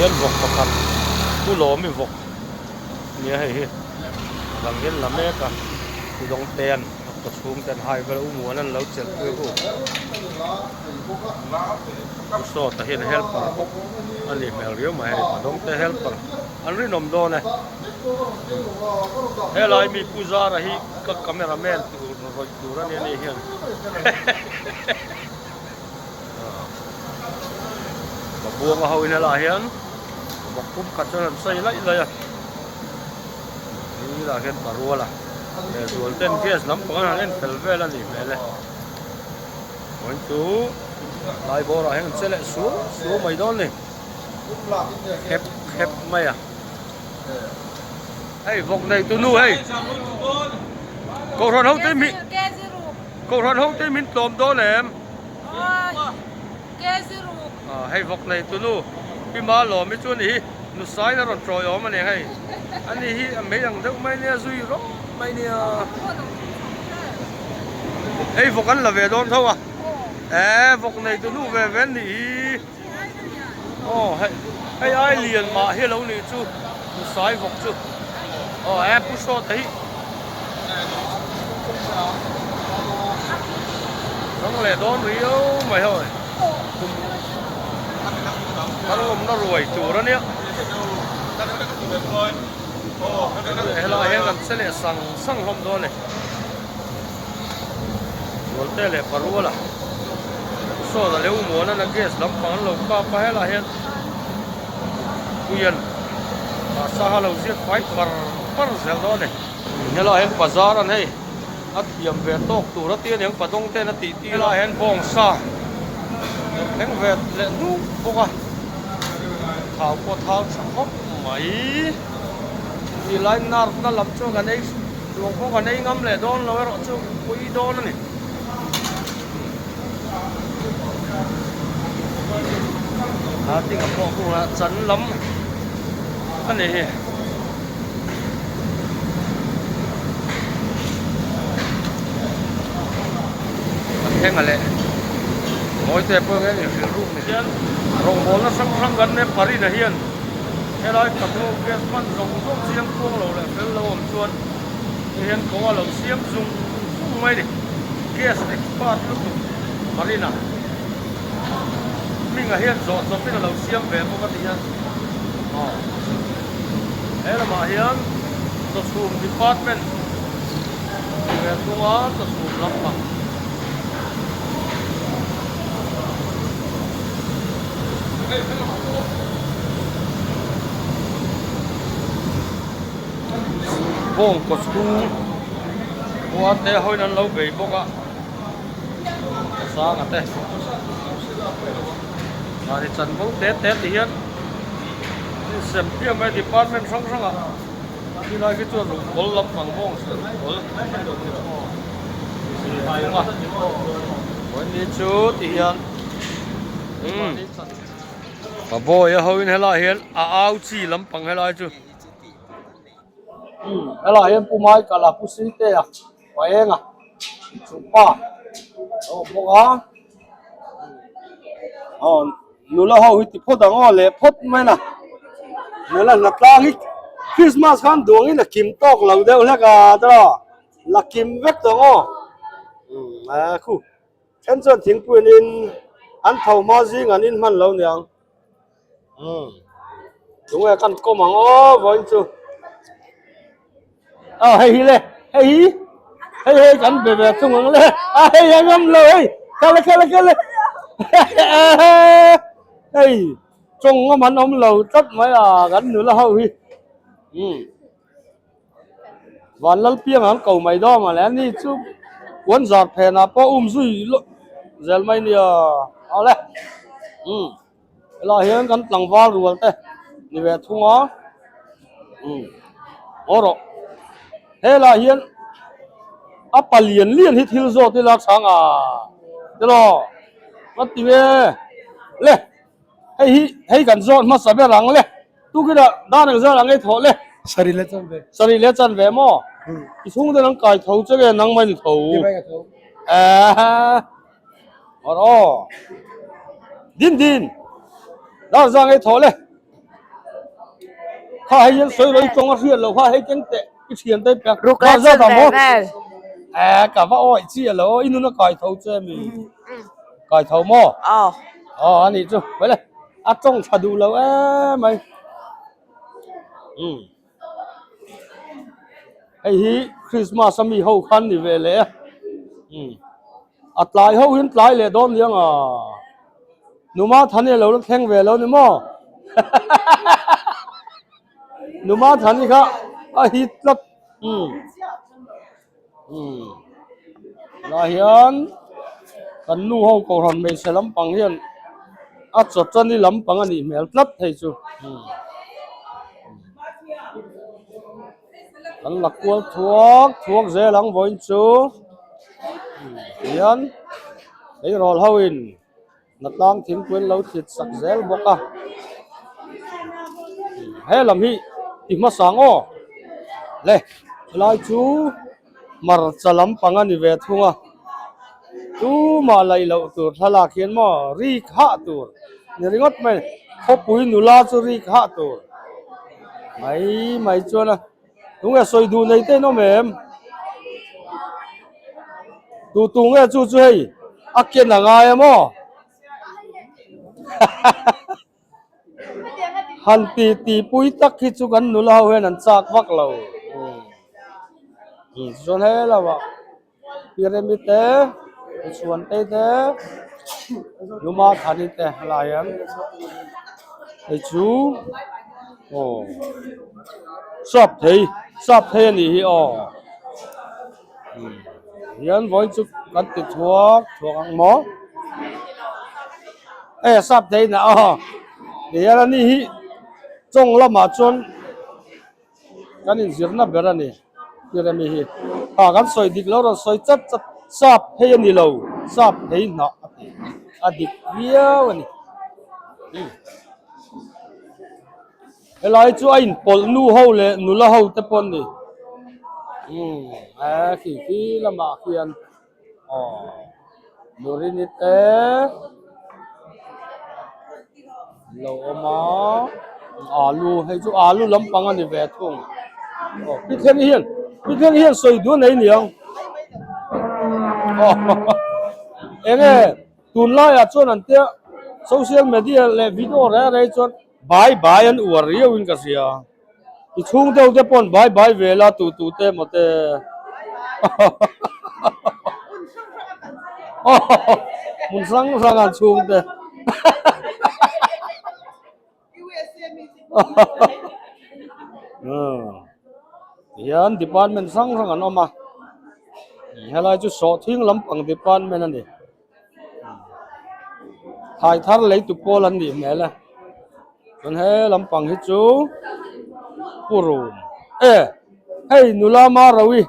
Hian vawk pakhat pu lawmi vawk nia hei hi dang hian la mek a tudawng te an a kaw chhung te an hai vel a u muan an lo chelh pui a u sawta hian helper bawk a nih hmel riau mai hei padawng te helper an rinawm dawn e helai mi pu zara hi ka camera man tur rawih tur a nia ni hian. Ka buanga ho in helaiah hian vawk pum khat chuan an sawi laih laih a helaiah hian parual a lehzual ten gas lampang an han en fel vel a nih hmel e vawiin chu tlai bawrah hian an che leh suau suau mai dawn a ni khep khep mai a hei vawk nei tu nu hei kohhran ho te mi kohhran ho te min tlawm dawn em. Hei vawk nei tu nu Pi Ma Lawmi chu a ni hi Nusain a rawn tawi awm a ni hei ani hi a mei ang deuh mai nia zui rawk mai nia hei vawk an la ve dawn tho a eh vawk nei tu nu ve ve an nih hi aw hei hei ai lian mah hi a lo nih chu Nusai vawk chu aw eh Pu Sawta hi. Rawng leh dawn riau mai hawi kum thar awmna ruai tur a nia helaiah hian kan che leh sang sang hlawm dawn a ni Zualte leh Paruala sawta leh U Muanana gas lampang an lo kap a helaiah hian Puian mahsa a lo ziak fai par par zel dawn a ni. Helaiah hian bazar an hei a thiam ve tawk tur a tia niang padawng ten a tih tir a hian bawngsa thleng ve leh hnuk bawk a thau pawh thau tha khawp mai ti lai nerve na lam chu kan ei chuang pawh kan ei ngam leh dawn lo erawh chu pui dawn a ni. A tinga pawh kungah chan lam a ni hi. A thleng a leh mawi te pawh hian inhrilh ruk ni hian rawngbawlna hrang hrang kan nei Parina hian helai taknu gas hman zawng zawng chiang kuang lo leh fel lo awm chuan hei hian kawng a lo siam zung zung mai a ni gas expert lutuk Parina hmingah hian zawh chawpin a lo siam ve bawk a ti hian aw he lamah hian chawchhum department ti ve thung a chawchhum lampang bawng kaw chhung khua te hawiin an lo bei bawk a. Sanga te mahni chanvo te te ti hian insem piah mai department hrang hrang ah tilai khi chuan ruhkawl lampang bawng se ruhkawl a vawiin chu ti hian umm ka bawi a ho in helai hian a au chi lampang helai chu umm helai hian pu Michael a pu Site-a. Pa eng a chupa a awm bawk a aw nula ho hi ti phawt ang aw leh phawt mai na nula hna tlang hi Christmas khan duang in a kim tawk lo deuh hlek a tawh la kim vek tawh ang aw umm a khu then chuan thingpui an in an tho hma zing an in hman lo niang. Umm tunge kan kawm ang aw vawiin chu aw hei hi le hei hi hei hei kan be ve thung ang le a hei a ngam lo hei kal kal kal hei tawng ngam an awm lo tlat mai a kan nula ho hi umm Vanlalpiang an ko mai dawn a le ani chu puan zar phenah pawh um zui zel mai nia awle umm. Helaiah hian kan tlangval rual te ni ve thung a umm haw rawh helaiah hian a palian lian hi thil zawt ila chhang a tiraw ka ti nge le hei hi hei kan zawt hmasa ber ang le tukinah dan ang zar ang ei thawh le sarih leh chan ve sarih leh chan ve maw i chhung te an kai tho che nge nang mai ni tho eh. Aw din din dar zang ei thaw le. Kha hei hian sawi lo i tawng a hriat loh kha hei keng teh i thian te piang Ruk leh chhun ve vel. Eh ka va awih chi alo i nun a kai tho che mi. Kai tho maw? Aw. Aw ani chu vele a tawng tha duh lo em mai. Hei hi Christmas a mi ho khan ni ve leh a. A tlai ho hian tlai leh dawn niang a. Numa Thani a lo la thleng ve lo ni maw? Numa Thani kha a hit tlat. Tunah hian kan nu ho kohhran hmeichhe lampang hian a chawchani lampang a nih hmel tlat thei chu. Kan la kual thuak thuak zel ang vawiin chu tihian eirawl ho in hnatlang thingpui an lo thlit sak zel bawk a he lam hi ti hmasa ang aw le helai chu hmarcha lampang a ni ve thung a tumah laih loh tur thlalak hian maw ri khah tur ni ringawt mai khawpui nula chu ri khah tur mai mai chuan a tunge sawi duh nei te an awm em tu tu nge chu chu hei a ken a ngai a maw Han ti ti pui tak hi chu kan nula ho hian an chak vak lo. Chuan he lamah Piremi te, Chhuantei te, Luma Thani te helai hian hei chu aw sap thei sap thei a nih hi aw hian vawiin chu kan ti thuak thuak ang maw e sap thei na aw ti hian a ni hi chawng lamah chuan kan inzirna ber a ni tirami hi ha kan sawi dik lo rawn sawi chat chat sap phei a ni lo sap phei hnah a ti a dik viau a ni. Helai chu a inpawlh nu ho leh nula ho te pawh an ni. Umm he khi khi lamah khian aw Nurini te an lo awm a alu hei chu alu lampang a ni ve thung aw pi thleng hian pi thleng hian sawi duh a nei niang aw eng nge tunlaiah chuan an tia social media leh video reng reng chuan. Bai bai an uar riau in ka hria. I chhung deuh te pawh an bai bai ve la tu tu te maw te. Hmun hrang hrang an chhung te. Hian department hrang hrang an awm a. Helai chu sawhthing lampang department a ni. Thlai thar lei tu pawl an nih hmel a chuan he lampang hi chu purun e hei nula marawi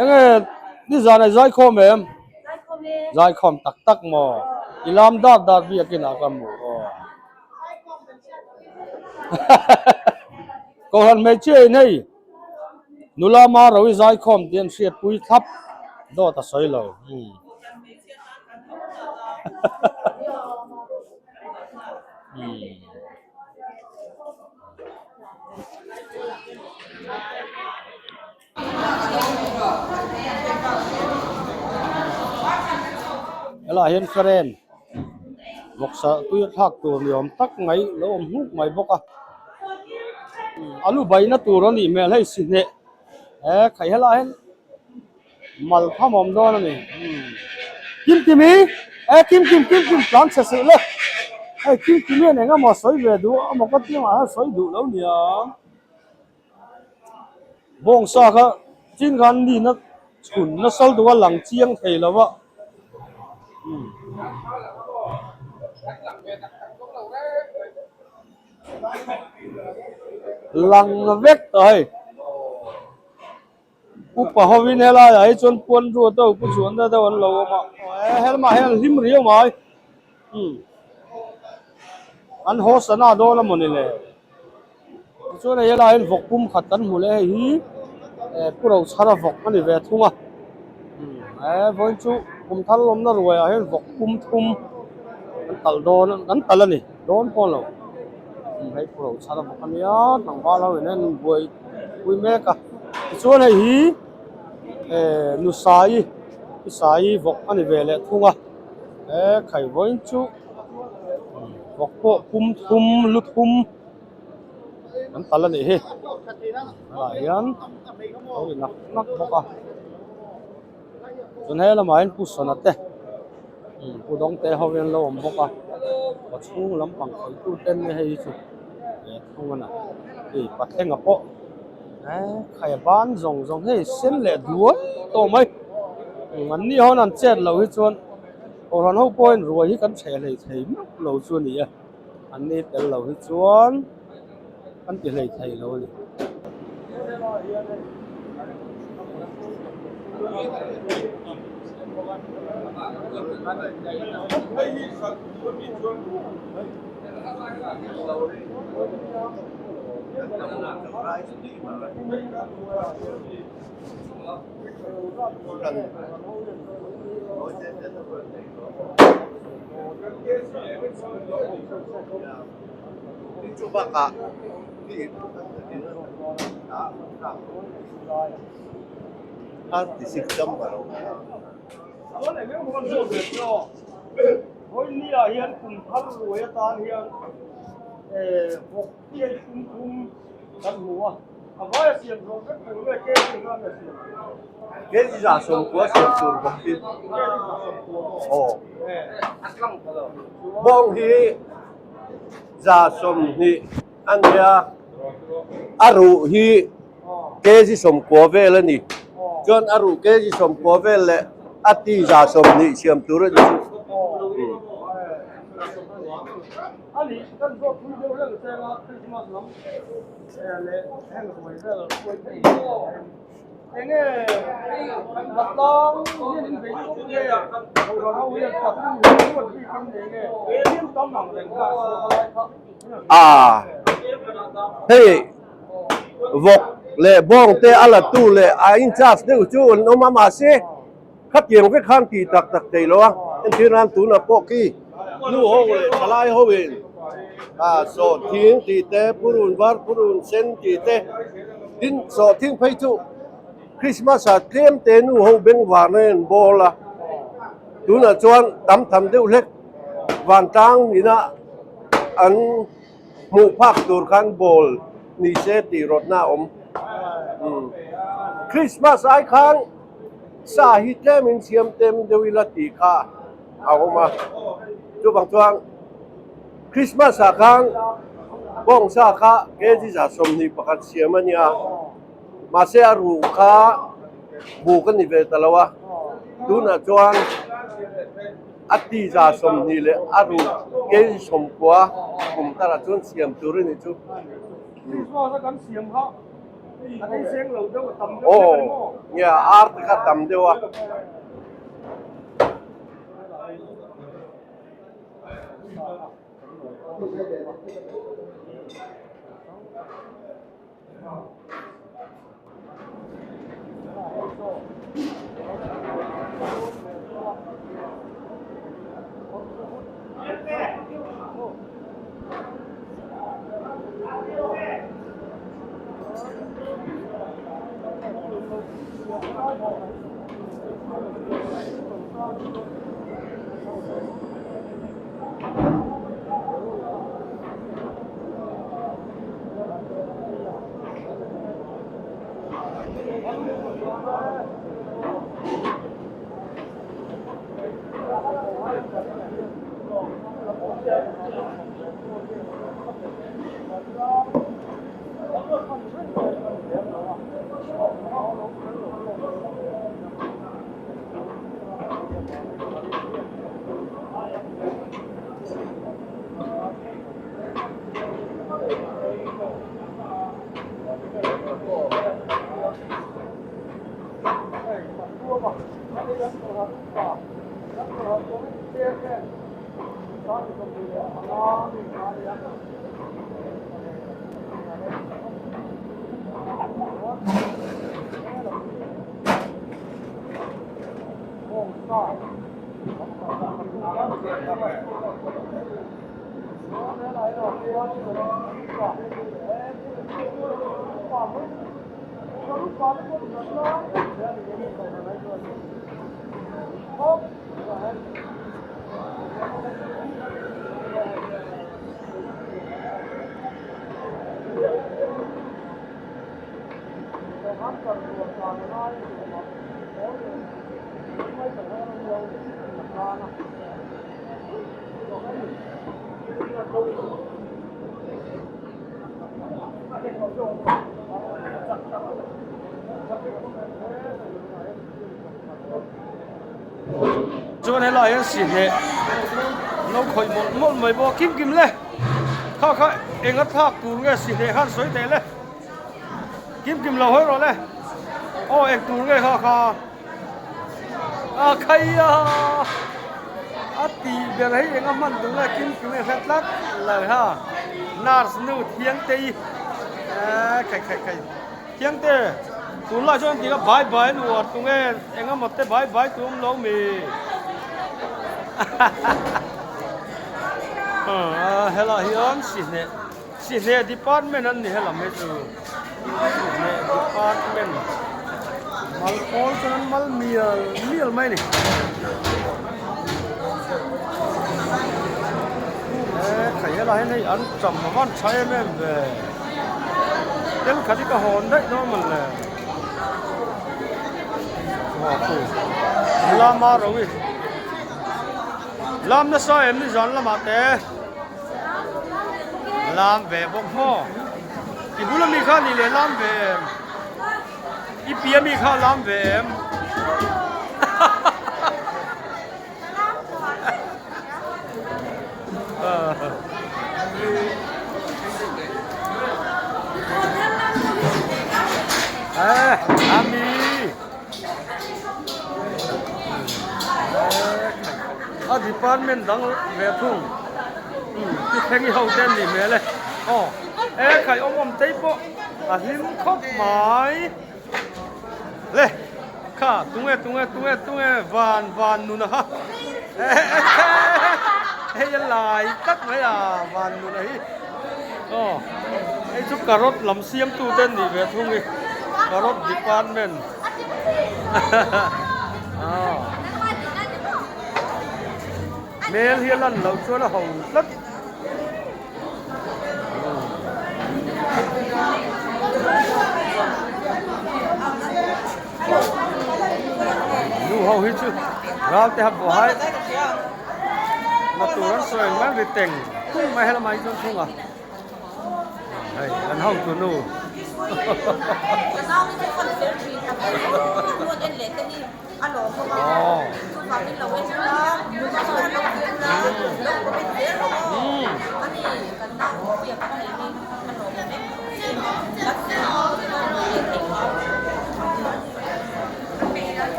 enge nizan ah i zaikhawm em zaikhawm tak tak maw i lam dat dat biakin ah ka hmu aw kohhran hmeichhia in hei. Nula Marawi zaikhawm tih an hriatpui thlap dawt a sawi lo. Helaiah hian frame vawksa tui a thlak tur ni awm tak mai lo awm hnuk mai bawk a. A lu baina tur a nih hmel hei si hneh he khai helaiah hian mal tham a awm dawn a ni Kim Kimi e Kim Kim Kim Kim tlan chhe suh le hei Kim Kimi hian eng emaw a sawi ve duh a maw ka ti ang ah hian sawi duh lo nia. Bawngsa kha chin khan nihna chhun nasa lutuk a lang chiang thei lo va. Lang vek tawh hei. Upa hovin helaiah hi chuan puan ruat deuh pu chuan deuh deuh an lo awm a. Helmah hian an hlim riau mai. An haw sana dawn a mawni le. Tichuan hei helaiah hian vawk pum khat kan hmu leh hei hi eh pu Rochhara vawk a ni ve thung a eh vawiin chu kum thar lawmna ruaiah hian vawk pum thum an talh dawn an talh a ni dawn pawh a ni lo. Hei pu Rochhara bawk a nia tlangval ho in an buai pui mek a tichuan hei hi eh nusai nusai vawk a ni ve leh thung a he khai vawiin chu vawk pawh pum thum lu thum an tal a nih hi tunah hian a lo ri nak nak bawk a chuan he lamah hian pu sawna te pu dawngte ho hi an lo awm bawk a a chhung lampang khawih tu te nia hei hi chu thung a na hei pathlenga pawh eh khai a ban zawng zawng hei sen leh duai tawh mai an ni ho an chet loh hi chuan kohhran ho pawhin ruai hi kan chhe hlei thei meuh lo chu a ni e. An ni tel lo hi chuan an ti hlei thei lo a ni. Vawinia hian kum thar ruai atan hian vawk hi hei tum thum kan hmu a. A vai a siam zawh vek tur nge kg zat a siam tur? Kg za sawmkua siam tur bawk hi. Kg za sawmkua maw? Aw. Bawng hi za sawmhnih a nia, a ruh hi kg sawmkua vel a ni. Chuan a ruh kg sawmkua vel leh a ti za sawmhnih siam tur a ni chu. A nih kan zawt pui deuh reng cheng a, Christmas lam leh heng ruai vel kuai phei enge Vatlang hian in bei khawp nge Kohhran ho hian patling hi ruat bik in nei nge thil tam ang reng kha a lai kha. A hei vawk leh bawng te a la tu leh a in charge deuh chu an awm a mahse Khatiang vek khan tih tak tak thei lo a, entir nan tunah pawh khi nu ho leh thalai ho in sawhthing tih te, purun var purun sen tih te, tin sawhthing phei chu Christmas ah tlem te nu ho bengvar na in bawl a, tunah chuan tam tham deuh hlek vantlang ina an hmuh phak tur khan bawl ni se tih rawtna a awm. Christmas ai khan. Sa hi tlemin siam tem deuh ila tih kha a awm a, chuvang chuan Christmas ah khan bawng sa kha kg za 21 siam a nia, mahse a ruh kha buk a ni ve ta lo a, tunah chuan a ti za 20 leh a ruh kg 90 kum tarah chuan siam tur a ni chu. Christmas a kan siam kha. Aw nia ar te kha tam deuh a. Chuan helai hian sihhneh lo khawih mawlh mawlh mai bawk a kim kim le kha kha eng a thlak tur nge sihhneh khan sawi teh le kim kim lo hawi rawh le aw eng tur nge kha kha a khai a a tih ber hei eng a hman tur nge kim kim nge hre tlat lo ha nurse nu thiangte i khai khai khai. Thiangte, tunlai chuan tia bai bai an uar tung e, eng emaw te bai bai tu awm lo mi? Helai hian Sihneh, Sihneh department an ni helam hi chu, Sihneh department mal pawl chuan an mal mial mial mai a ni. He khai helai hian hei an ṭam a van ṭha em em ve. Tel khat hi ka hawn daih dawn mawn le. Lama ro hi. Lam nasa em ni zan lamah te. Lam ve bawk maw. I bul ami kha ni le lam ve em. I pi ami kha lam ve em. A department dang ve thung ti thleng i ho te an nih hmel e aw e khai awm awm tei pawh a hlim khawp mai. Le kha tunge tunge tunge tunge van van nuna kha hei a lai tlat mai a van nuna hi aw hei chu carrot lam siam tu te an nih ve thung i carrot department aw hmel hi a lan loh chuan a ho tlat. Nu ho hi chu ral te hap hai na tur an sawi ang mai ri teng tung mai helamah hi chuan thung a hei an ho tu nu.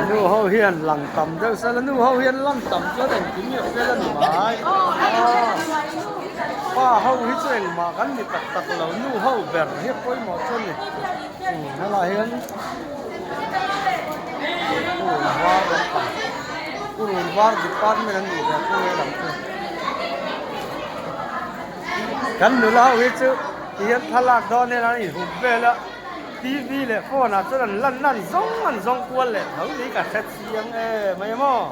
Nu ho hian lang tam deuh sela nu ho hian lang tam chuan engkim nge fel a ni mai pa ho hi chu engmah kan ni tak tak lo nu ho ber hi a pawimawh chu a ni helaiah hian. Purun var lampang purun var department an nih ve thung e lam chu kan nula ho hi chu ti hian thlalak dawn hian an inhup vel a tv leh phone ah chuan an lan na an zawng an zawng kual leh tho ni ka hre chiang em mai maw.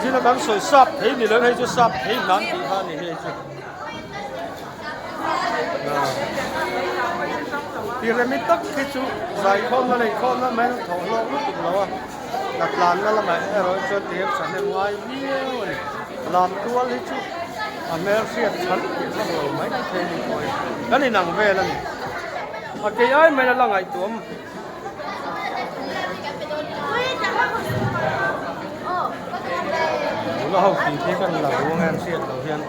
Zin a kan sawi sap thei ni lo hei chu sap thei hnan tih kha a ni hei chu. Tiremi tak hi chu zaikhawmna leh inkhawmna mai an thawh hlawk lutuk lo a. Hna tlanna lamah erawh chuan ti hian thahnem ngai viau a ni. Lam tual hi chu a hmel hriat chhan tih vak lo mai thei ni pawhin kan inang vel a ni. A kei ai mai la ngaihtuam. Nula ho tih khi kan la ruang em hriat loh hian.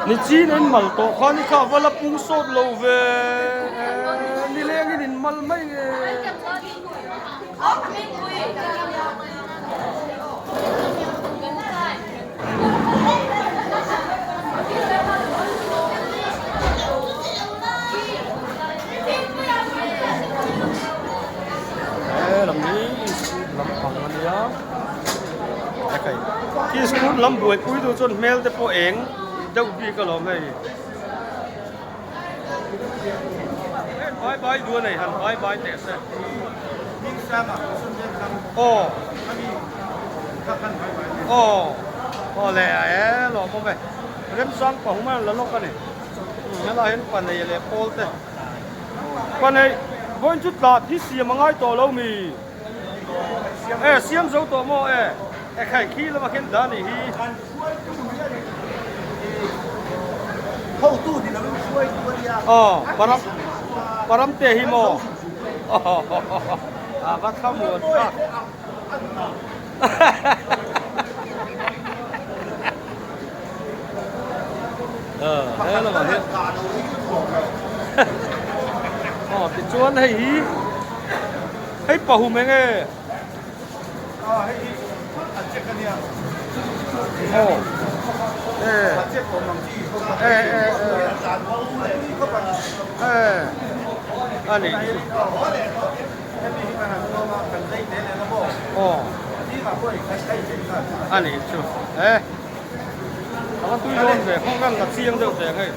Ni chin in mal tawh kha ni kha va la pung sawt lo ve nileng in in mal mai nge. He lam hi school lampang a nia khi school lam buaipui tu chuan hmel te pawh eng deuh bik alawm hei bye bye duh a nei han bye bye teh se aw aw aw le e lawm awm e remsang pahum a la lawk a ni helai hian panei leh pawl te panei vawiin chu tla thi siam a ngai tawh lo mi e siam zo tawh maw e e khai khi lama khian dah a nih hi. Aw param param te hi maw a va thlamuan thlak he lamah hian aw tichuan hei hi hei pahum eng nge aw e e e e a nih chu aw a nih chu e a va tui dawn ve kawng kan la chiang deuh teh ang hei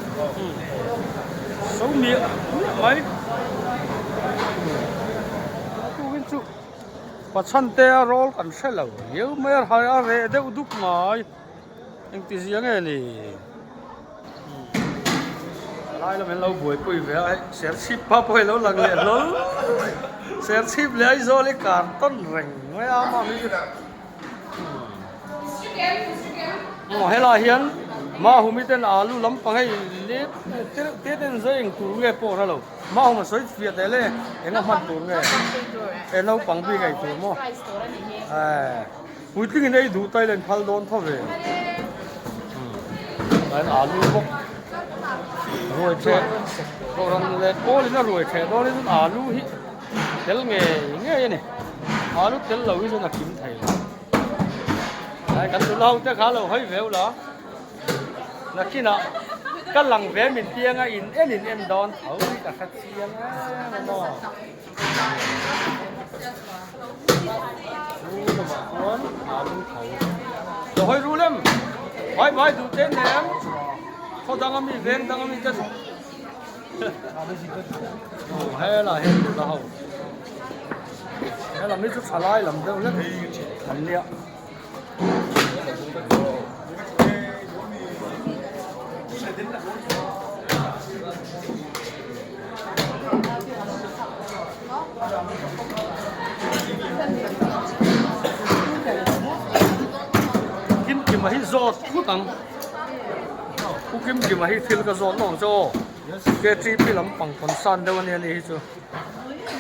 so miah miah mai tukin chu pachhan te a rawl kan hre lo riau mai a a reh deuh dup mai engti zia nge ni lai lam an lo buaipui ve a hei serchhip pa pawh hi a lo lang leh hlawl serchhip leh Aizawl hi kar tawn reng mai a amah hi chu Aw helaiah hian Mahumi ten alu lampang hei lep te te ten zai eng tur nge pawh hre lo Mahum a sawi fiah teh le eng a hman tur nge e naupang bik ei tur maw eh puitling in ei duh ta ila in phal dawn tho ve umm alu bawk ruai theh rawh ran leh pawl in a ruai theh dawn in alu hi tel ngei ngei a ni alu tel lo hi chuan a kim thei lo ai kan nula ho te kha lo hawi veu la nakinah ka lang ve min piang a in en in en dawn tho hi ka hre chiang em a maw chu lamah chuan alu tho lo hawi rul em vai vai duh te nem khaw dang ami veng dang ami te Helai hian nula ho helam hi chu thalai lam deuh hlek an nia. Kimkima hi zawt phut ang. Pu Kimkima hi thil ka zawt lawk ang che aw. KTP lampang concern deuh a nia ni hi chu.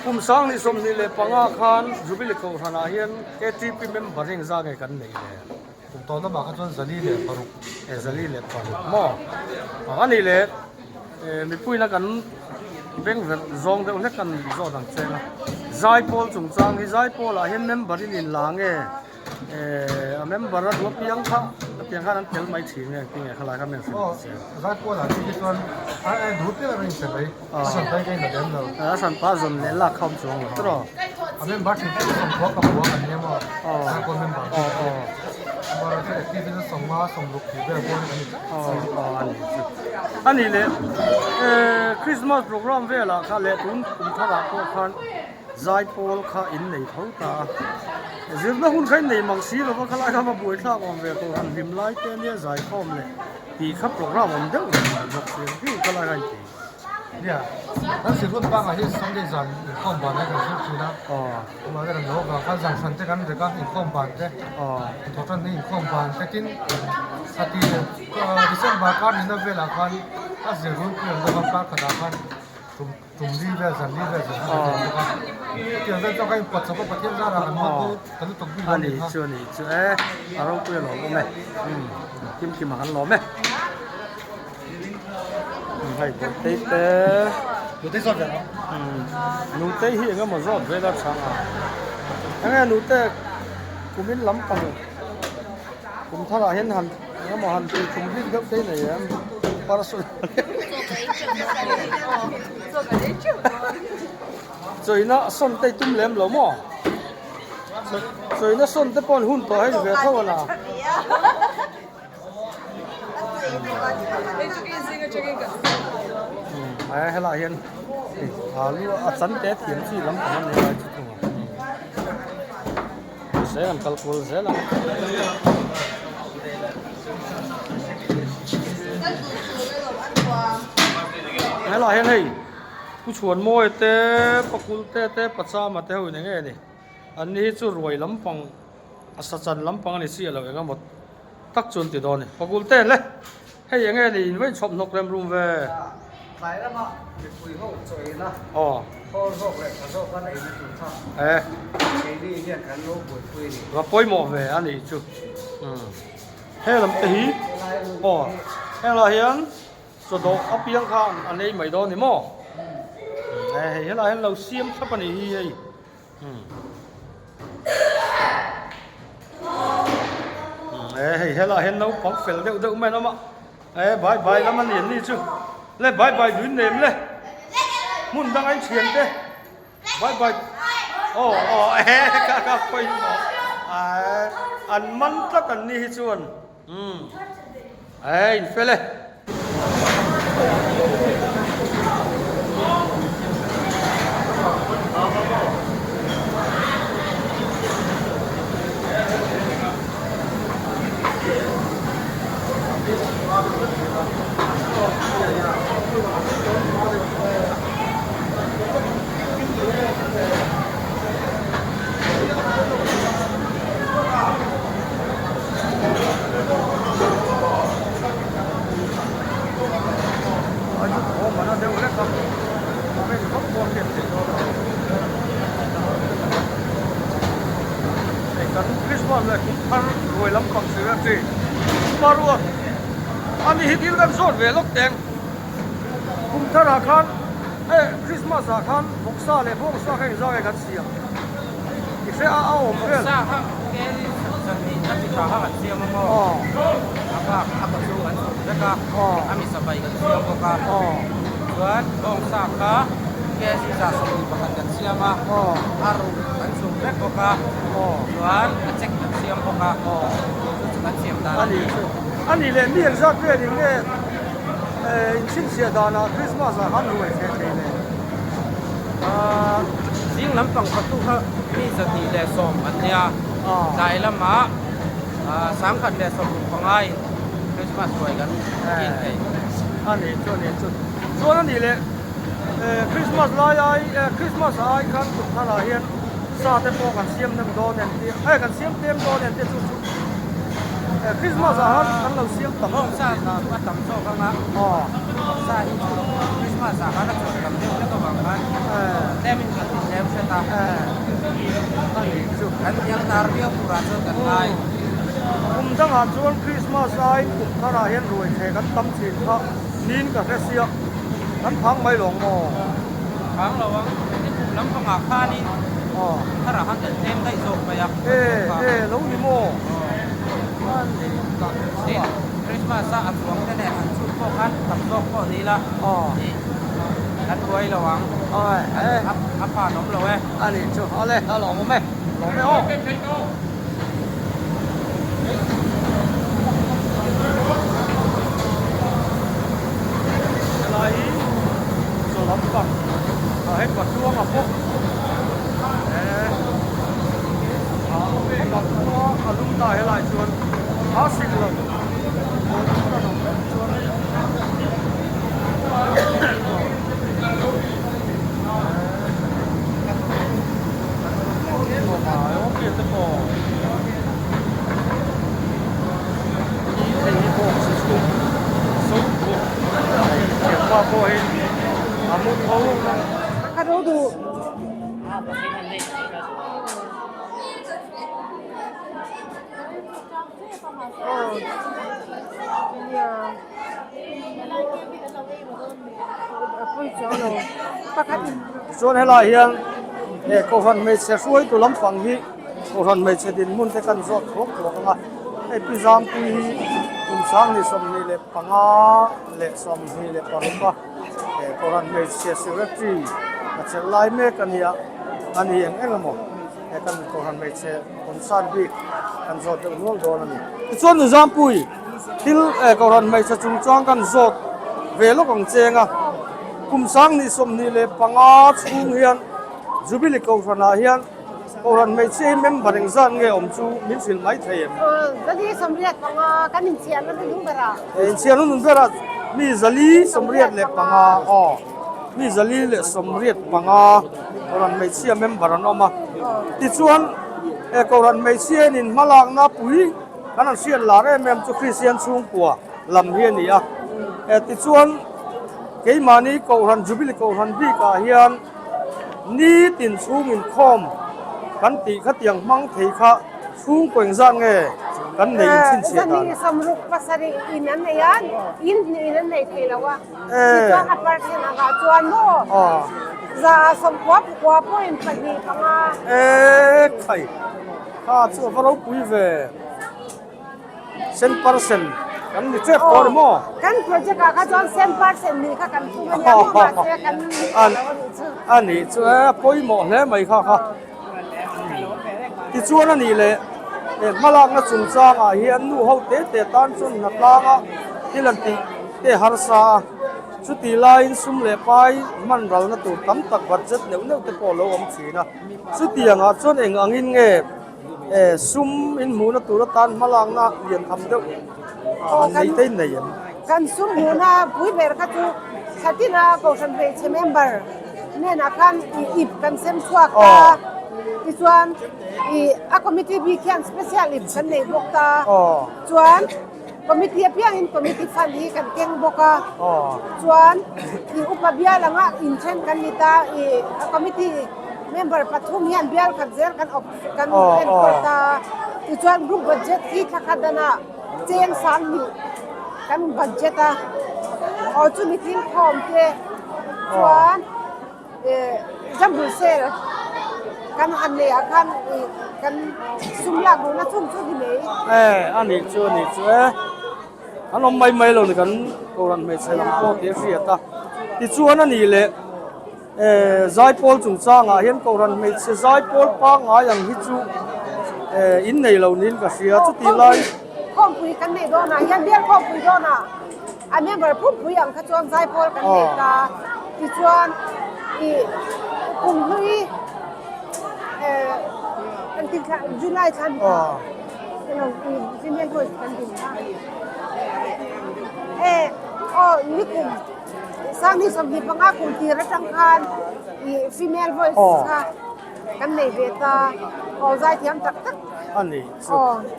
Kum sang 25 khan Jubilee Kohhranah hian KTP member hi engzah nge kan neih le? Kum tawh lamah kha chuan 406. E 406 maw? A nih le mipuina kan beng verh zawng deuh hlek kan zawt ang cheng a. Zaipawl chungchang hi Zaipawlah hian member in inla nge? Eh a member a duh apiang kha apiang khan an tel mai thin nge engtin nge khalai kha men hrilh Aw zai pawl ah khi chuan a a duh piang a rin che mai a san pai ka in la lem lo. A san pa zawn leh lak kha awm chuang lo tawh. A member thin chu sawmthua ka hmu a kan nia maw zai pawl member aw aw member chu active in sawmnga sawmruk tih vel pawl kan ni aw aw a ni chu a nih leh eh Christmas program velah kha leh tun kum tharah pawh khan Zaipawl kha in nei tho ta a, zirna hun kha in nei mang si lova khalai kha va buai thlak awm ve tur han hlim lai te ania zaikhawm leh tih kha program awm deuh reng mai bawk si ang hi khalai kha in ti. Nia, kan zir hun pangah hi Sunday zan inkhawm ban hi kan zir thin a, amah hian an lo vang khan zan hran te kan rek a inkhawm ban te, thawhtan hi inkhawm ban te tin khati December kar nihna velah khan a zir hun pui an dawk a kar khatah khan tum. Tum li vel zan li vel zan kha kan bawk a. Chutiang vel chuan ka inpawt chawp a Pathian zarah kan hma chu ka lutuk bik lo a nih kha. A ni chu a ni chu e, a ropui a lawm awm e. Umm kim kim a kan lawm e. Umm hei Bawihtei te. Nutei zawt ve lo. Umm Nutei hi eng emaw zawt vel a chhang a. Enge Nute kumin lampang kum tharah hian han eng emaw han tih tum bik deuh te nei em parasol chawina sawn te tum lem lo maw chawina sawn te pawh an hun tawh hei ve tho a la. Umm helaiah hian alu a chan te thiam chi lampang a ni lai chu thung a. Zel an kal kual zel a. Helaiah hian hei Pu Chhuanmawia te Pakul te te Pachama te ho in eng nge ni an ni hi chu ruai lampang a sachan lampang a ni chiah lo eng emaw tak chu an ti dawn a ni Pakul te le hei eng nge ni in va inchhawp hnawk rem rum ve. Tlai lama mipui ho chawina Aw. Khawl zawk leh tha zawk a neihna tur kha Eh. Keini hian kan lo buaipui a ni. Va pawimawh ve a nih chu. Umm. He lam te hi aw heng lah hian chawdawh apiang kha an ei mai dawn ni maw? Umm hei helaiah hian lo siam thlap a nih hi hei. Umm. Umm hei helaiah hian naupang fel deuh deuh mai an awm a. E bai bai lam a ni an ni chu le bai bai duin nem le hmun dang an thian te bai bai aw aw e ka ka pawimawh ae an man tlat an ni hi chuan umm e in fel e. Christmas leh kum thar ruai lampang si rem chi Maruat a ni hi thil kan zawt ve lawk teng kum thar ah khan eh Christmas ah khan vawksa leh bawngsa kha engzah nge kan siam i hre a a awm vel Vawksa kha kel zan hnih a chi tha kha kan siam a maw a bak a ka chu an sawm vek a a misapai kan siam bawk a chuan bawngsa kha kg 121 kan siam a a ruh kan chhum vek bawk a chuan a check kan siam bawk a chu chu kan siam dan a ni. A ni leh mi engzat vel in nge inchhinchhiah danah Christmas ah khan ruai theh thei le? Zing lampang fatu kha mi 210 an nia, tlai lamah 165 in Christmas ruai kan kil thei. A ni chu a ni chu. Chuan a ni leh Christmas lai ai Christmas ah ai khan kum thar ah hian sa te pawh kan siam hnem dawn em tih eh kan siam tlem dawn em tih chu chu Christmas ah khan kan lo siam tam Bawng sa chu a tam zawk ang a bawng sa hi chu Christmas ah khan a chawlh tam deuh hlek avang khan tlem in kan ti tlem hret a kan hniang tar viau turah chuan kan ngai. Kum dangah chuan Christmas ai kum tharah hian ruai theh kan tam thin kha niin ka hre sia. Kan phang mai lawng maw? Phang lo ang, ni kum lampangah khanin tharah khan kan tlem daih zawk mai a. E, e, lo ni maw? Tin, Christmas a a chuang te leh an chhut pawh khan tam zawk pawh ni la, kan buai lo ang, a phan awm lo e. A nih chu, a le, a lawm awm e, lawm e aw. Helai hi chaw lampang ah hei patluanga pawh eh ah patlua a lum ta helai chuan a sik lo chuan A mu tho. Ka ro duh. Chuan helai hian he kohhran hmeichhe hruaitu lampang hi kohhran hmeichhe dinhmun te kan zawt thuak thuak ang a, hei pi Zangpui hi kum 25 leh 26 a he kohhran hmeichhe secretary a chelh lai mek a nia, a ni eng eng emaw he kan kohhran hmeichhe concern bik kan zawt deuh nual dawn a ni. Tichuan nu Zangpui. Thil kohhran hmeichhe chungchang kan zawt ve lawk ang cheng a, kum 2025 chhung hian Jubilee kohhranah hian kohhran hmeichhia hi member engzat nge awm chu min hrilh mai thei em? Zali 85 kan inchhiarna hnung berah. Inchhiarna hnung berah mi zali 85 aw mi 485 kohhran hmeichhia member an awm a, tichuan kohhran hmeichhia hian inhmalakna pui Kan han hriat lar em em chu Kristian chhungkua lam hi a ni a, tichuan keimahni Kohhran Jubilee Kohhran bikah hian nitin chhung inkhawm kan tih khatiang hmang thei kha chhungkaw engzat nge kan nei inchhinchhiah dan? Zani 67 in an nei a, in hnih in an nei thei lo a, tichuan a percent angah chuan maw 99.25. E khai. Kha chu a va ropui ve. Cent percent kan ni tep tawh ni maw? Kan project ah kha chuan cent percent nih kha kan tum a nia maw mahse kan ni lo a nih chu. A nih chu e a pawimawh hle mai kha kha. Tichuan a nih leh he hmalakna chungchang ah hian nu ho te te tan chuan hnatlang a thil an tih te harsa a. Chutih laiin sum leh pai hman ralna tur tam tak budget neuh neuh te pawh a lo awm thin a. Chutiangah chuan eng angin nge sum in hmuhna tur atan hmalakna lian tham deuh han nei te in nei em? Kan sum hmuhna pui ber kha chu Thlatina Kohhran Hmeichhe member hnenah khan ip kan sem chhuak ta. Tichuan a committee bik hian special ip kan nei bawk ta. Chuan Committee apiangin committee fund hi kan keng bawk a, chuan i upa bial anga inthen kan ni ta, i committee member pathum hian bial khat zel kan awp kan enkawl ta, tichuan group budget hi thla khat danah cheng 2000 kan budget a, aw chumi thil khawm te chuan. Jambul sale kan han nei ah khan kan sum lak duhna chung chu ni mai. E a nih chu a nih chu e an awm mai mai lo ni kan Kohhran hmeichhe lam pawh tih a hriat a tichuan a nih leh e zaipawl chungchangah hian Kohhran hmeichhe zaipawl pangngai ang hi chu e in nei lo niin ka hria chutih lai Khawmpui kan neih dawnah hian bial khawmpui dawnah A member pumpui ang kha chuan zaipawl kan nei ta. Tichuan i kum hlui engtin thla July thla ni kha elo i female voice kan din kha. E aw ni kum 2025 kum tir atang khan i female voice kha kan nei ve ta. Aw zaithiam tak tak. A ni chu.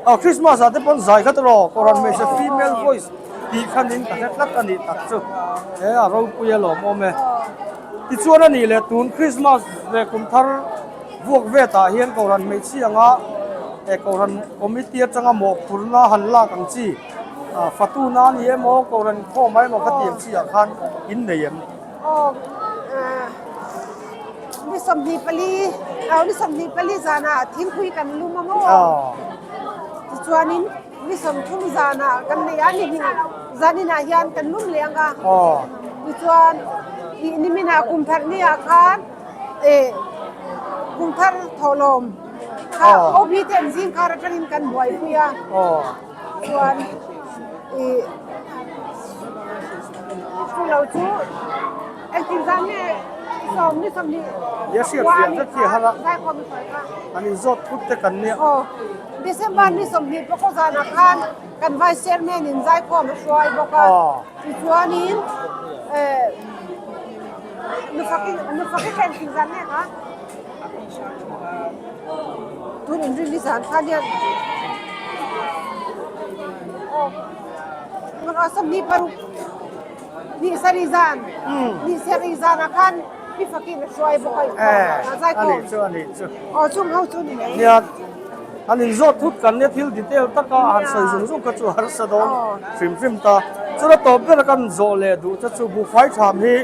Aw Christmas ah te pawn zai kha tawh Kohhran hmeichhe female voice tih khanin ka hre tlat a nih tak chu. He a ropui a lawmawm e. Tichuan a nih leh tun Christmas leh kum thar vuak vet ah hian Kohhran hmeichhia anga he Kohhran committee atanga mawhphurna han lak ang chi fatuna a ni emaw Kohhran inkhawm ah emaw kha tih ang chi ah khan in nei em? Aw ni 24 aw ni 24 zanah thingpui kan lum a maw? Tichuanin ni 30 zanah kan nei a ni hnih zaninah hian kan lum leh ang a. Tichuan ih niminah kum thar ni ah khan eh kum thar thawhlawm kha OB te an zing kar atangin kan buaipui a. Chuan ih chu lo chu engtin zan nge sawm ni 20 Nia hriat fiah vek hi a har a, an inzawt phut te kan nia. Aw, December ni 20 pawh zanah khan kan Vice Chairman in zaikhawm a hruai bawk a, tichuanin eh nufaki nufaki kha engtin zan nge kha? Tun inrin ni zan khan hian aw 26. Ni sarih zan, ni sarih zanah khan mi fakin a hruai bawk a inkhawm a zaikhawm. A nih chu, a nih chu. Aw chung ho chu ni mai. Nia, han inzawt thut kan nia thil detail taka han sawi zung zung kha chu harsa dawn hrim hrim ta. Chula tawp bera kan zawh leh duh te chu buhfai tham hi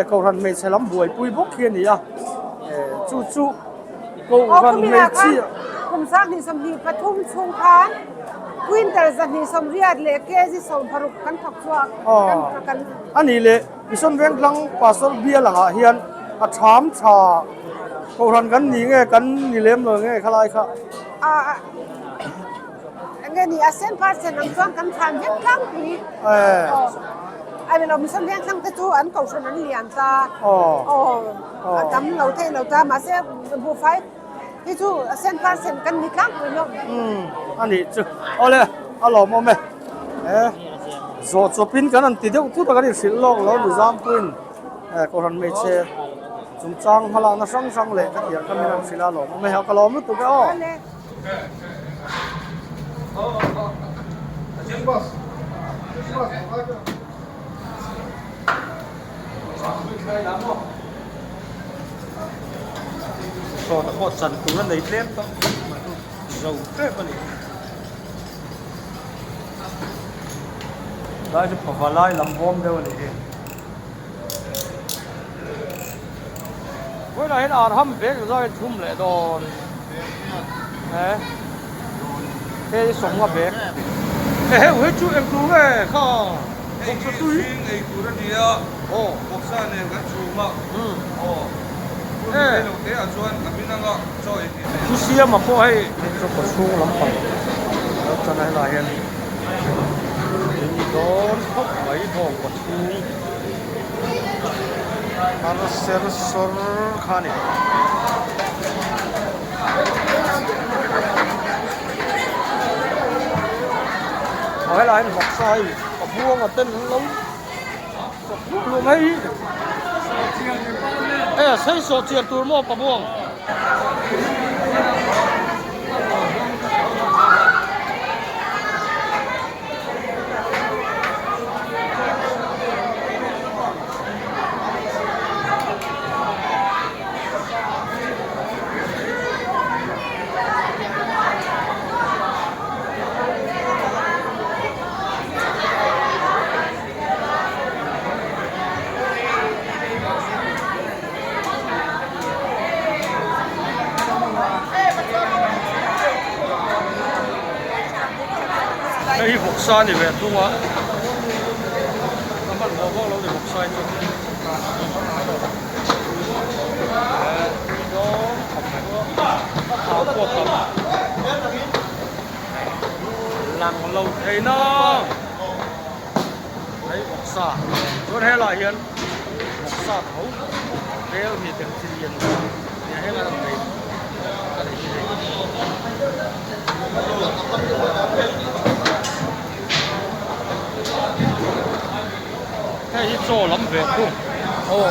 Kohhran hmeichhe lam buaipui bawk hi a ni a, chu chu Kohhran hmeichhia. Kum 2023 chhung khan quintal 280 leh kg 16 kan thawk chhuak. A nih leh Mission Vengtlang Pastor bial angah hian a tham tha Kohhran kan ni nge kan ni lem lo nge khalai kha? Enge ni a cent percent ang chuan kan thlan vek tlangpui. Ai lo mission veng thlang te chu an kohhran an lian ta. Aw a tam lo thei lo ta mahse buhfai hi chu a cent percent kan ni tlangpui lo. A nih chu awle a lawmawm e. E zawh chawpin kan han ti deuh thut a kan inhrilh lawk lo ni Zampuiin kohhran hmeichhe chungchang hmalakna hrang hrang leh ka tih ang kha min han hrilh a lawmawm e. Ka lawm lutuk e aw. Sawta pawh chan tur a nei tlem tawh khawp mai chu zo tep a ni. Lai chu phawva lai lam bawm deuh a ni hi. Vawiinah hian ar ham vek zai a thum leh dawn he he hi sawmnga bag he heu hei chu eng tur nge kha bawksa tui ei tur a ni a aw bawksa nen kan chhum a aw hun rei lo te ah chuan a min anga chaw ei tih theih chu siama pawh hei chu kaw chhung lampang lo chan a helaiah hian in dawn khawp mai bawng kaw chhung. Thar ser sawr kha a ni. Aw helai hian vawksa hei a buang a ten an lo chawk hlum hlum hei e sei sawh chian tur maw pa buang. Hei hi vawksa a ni ve thung a a hmanhmawh vak lo ni vawksa hi chu a pawh tam lang lo thei nang hei vawksa chuan helaiah hian vawksa tho bel mi tel chi lian nia heng an nei a ni hi hei. Hei hi chaw lam ve thung aw.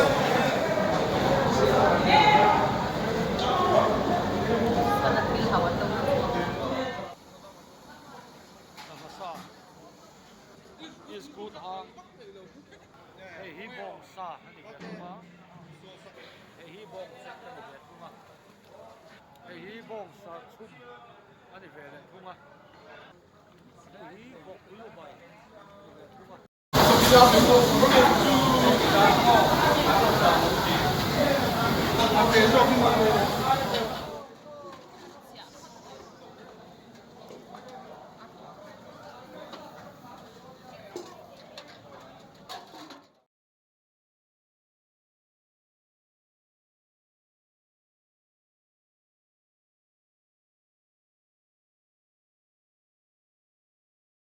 Is good hang hei hi bawng sa a ni ve thung a hei hi bawng chek a ni ve thung a hei hi bawng sa chhum a ni ve leh thung a hei hi bawk lu bai a ni ve thung a.